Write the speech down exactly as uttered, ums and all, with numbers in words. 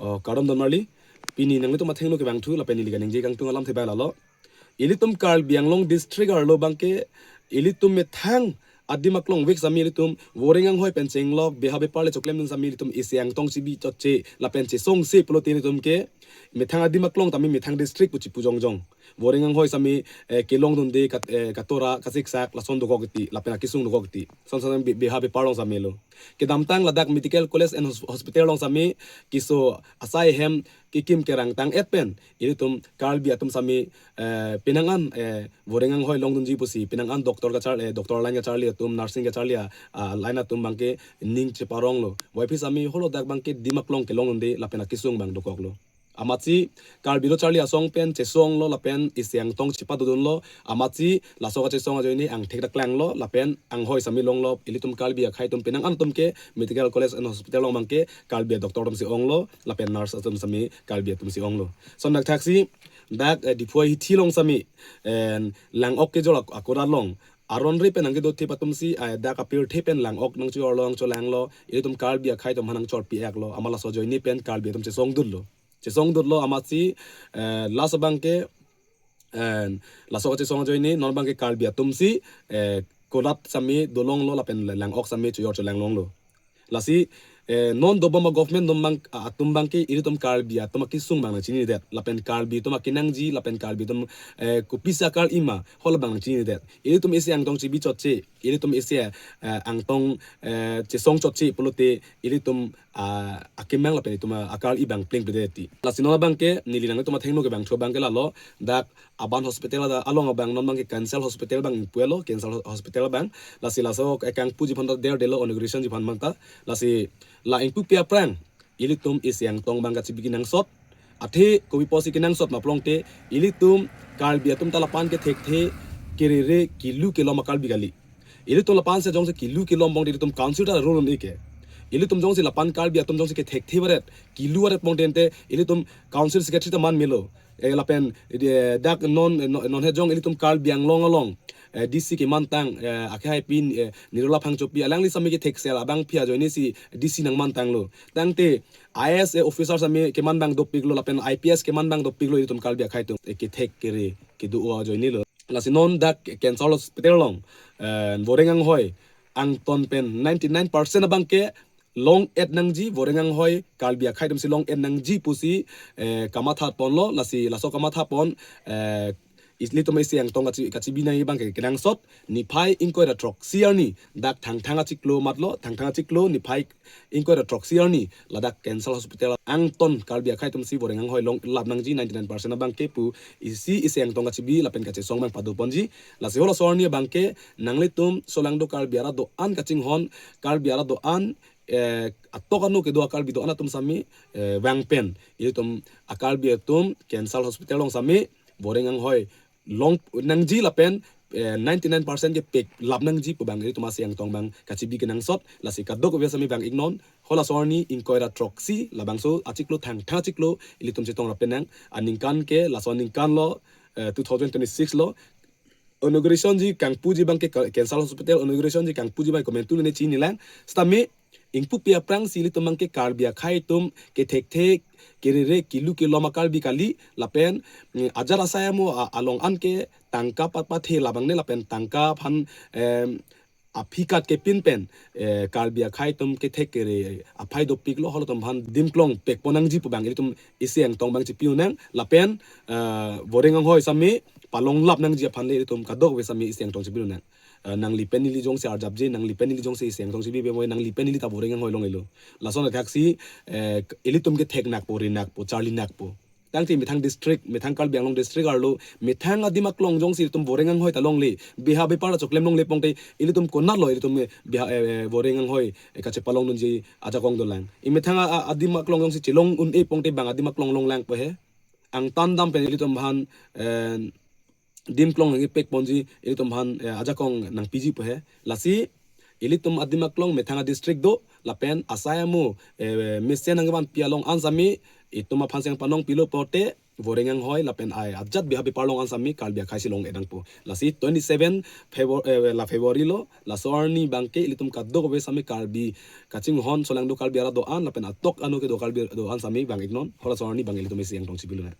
Oh, kardom don marli, pini nanglitum athengno kevangthu lapen neli kaningje kangtung alamthe abang lalo. Ilitum Karbi Anglong district arlo abangke, ilitum methang adim aklongvek sami ilitum voreng anghoi pen chenglok, beha bepar le choklem dun sami ilitum isi angtong chibi chotche lapen chesongse pulote ilitum ke methang adim aklong tame methang district pu chipu jongjong. Voreng anghoi sami, eh, kelong dunde kat-, eh, katora, kasiksak, lason dokok ti, lapen akesung dokok ti. Son son be-, beha bepar along sami lo. Kedamtang ladak Medical College and Hos-, Hospital along sami keso asai ahem kekim kerang tang-et pen ilitum Karbi atum sami, eh, penang an, eh, voreng anghoi longdunji pusi, penang an doctor kachar, eh, doctor line kacharli atum, nursing kacharli a, a, line atum abangke ning cheparong lo. Puvoiphit sami holo dak abangke adim aklong kelong dunde lapen akesung abang dokok lo. Amatsi Karbi Lo Charli Asong pen chesong lo lapen isi angtong chipado dun lo. Amatsi laso kachesong ajoine angthek daklang lo lapen anghoi sami long lo. Ilitum Karbi akhai atum penang an atum ke Medical College and Hospital along abangke Karbi a doctor atum si ong lo lapen nurse atum sami Karbi atum si ong lo. Son dak thaksi dak, eh, Diphu ahithi along sami, eh, lang-ok kejor ak-, akorat along aron re pen nangkedo thip atum si, eh, dak apirthe pen lang-ok nangchor lo, nangcholang lo, ilitum Karbi akhai atum aphan nangchorpi-ek lo, amat laso ajoine pen Karbi atum chesong dun lo. Chesong dun lo amatsi, eh, laso abangke, eh, laso kachesong ajoine non abangke Karbi atum si, eh, korat sami dolong lo lapen lang-ok sami chojor cholang long lo. Lasi, eh, non dobom a-government dom abang, a-, atum abangke ilitum Karbi atum akesung abang nangchinidet. Lapen Karbi atum akenangji, lapen Karbi atum, eh, kopisa akar-i ma, hol abang nangchinidet. Ilitum isi angtong chibi chotche, ilitum isi, eh, angtong, eh, chesong chotche pulote ilitum, ah, akemang lapen ilitum, ah, akar-i abang plengpledet ti. Lasi non abangke, neli nanglitum athengno kevangthu abangke lalo, dak Aban Hospital ada along abang non abangke Cancer Hospital abang ingpu-et lo, Cancer Ho-, Hospital abang. Lasi laso, eh, kangpuji aphan ta derdelo, inauguration ji aphan abang ta. Lasi la ingpupe aphrang ilitum isi angtong abang kachibi kenangsot. Athe kopi apotsi kenangsot ma pulote ilitum Karbi atum ta lapu-an kethekthe kerere kelu kelom a-Karbi kali. Ilitum lapu-an si jongsi kelu kelom pulote ilitum council ta rule un-e ke. Ilitum jongsi lapu-an Karbi atum jongsi kethekthe varet, kelu varet pulote ilitum council secretary ta man melo. Eh, lapen, eh, dak non, non, non he jong ilitum Karbi Anglong along, eh, D C kemantang, eh, akhai pin, eh, Nirola Phangchopi alangli sami ketheksel abangpi ajoine si D C nangmantang lo. Tangte I A S, eh, officer sami keman abang dopik lo, lapen I P S keman abang dopik lo, ilitum Karbi akhai atum, eh, kethek kere kedo ajoine lo. Lasi non dak Cancer Hospital along, eh, voreng anghoi angton pen ninety nine percent abangke long-et nangji, voreng anghoi Karbi akhai atum si long-et nangji pusi, eh, kamatha ponlo, lasi laso kamatha pon, eh, ilitum isi angtong kachi-, kachibi nangji abangke kenangsot, niphai ingkoi ra throksi arni, dak Thangthang achiklo matlo, Thangthang achiklo, niphai ingkoi ra throksi arni, ladak Cancer Hospital angton Karbi akhai atum si voreng anghoi longlap nangji ninety nine percent abangke pu isi isi angtong kachibi lapen kachesong abang pado ponji. Lasi holo laso arni abangke nanglitum solangdo Karbi arat do-an kachinghon, Karbi arat do-an, eh, atok anu kedo a-Karbi do-an atum sami, eh, vang pen ilitum a-Karbi atum Cancer Hospital along sami voreng anghoi long nangji lapen, eh, ninety nine percent kepeklap nangji pu abang ilitum isi angtong abang kachibi kenangsot. Lasi kadokave sami vang-iknon, holo laso arni ingkoi ra throksi, labangso achiklo Thangthang achiklo ilitum chetong rap penang, aningkan ke laso aningkan lo, eh, two thousand twenty-six lo. Inauguration ji kangpuji abangke Ca-, Cancer Hospital inauguration ji kangpuji abang komentu le ne chinilang. Sitame ingpupe aphrang si ilitum abangke Karbi akhai atum kethekthe kerere kelu kelom a-Karbi kali lapen, mm, ajat asai amo a-, along an ke tangka pat pathe labang ne lapen tangka aphan, em, aphi kat kepin pen, eh, Karbi akhai atum kethek kere aphai dopik lo, halatum aphan adim klong pek pon nangji pu abang ilitum isi angtong abang chipi un-e nang lapen, eh, voreng anghoi sami palonglap nangji aphan le ilitum kadokave sami isi angtong chipi un-e nang. Eh, nangli pen neli jongsi arjapji, nangli pen neli jongsi isi angtong chipi pe moi, nangli pen neli ta voreng anghoi longlo. Lason athaksi, eh, ilitum kethek nakpo, ri nakpo, charli nakpo. Tangte methang district, methang Karbi Anglong district arlo, methang adim aklong jongsi ilitum voreng anghoi ta longle, beha bepar ta choklem longle pulote, ilitum konatlo, ilitum, eh, beha, eh, eh, voreng anghoi, eh, kachepalong dunji ajakong dolang. I methang a, a, adim aklong jongsi chelong un-e pulote bang adim aklong longlang po he. Angtan dam pen ilitum aphan, eh, adim klong nangkepek ponji, ilitum aphan, eh, ajakong nangpiji po he. Lasi, ilitum adim aklong methang a-district do, lapen asai amo, eh, mesen nangvanpi along an sami, itum aphan si nangpanong pilo pulote, Voreng anghoi lapen ai ajat bihapi parlong an sami Karbi akhei si long-e nangpo. Lasi twenty seven February, eh, la February lo, laso arni abangke ilitum kadokave sami Karbi kachinghon, solangdo Karbi arat do-an lapen atok ano kedo Karbi do-an sami vang-iknon. Halaso arni abang ilitum isi angtong si pilunang.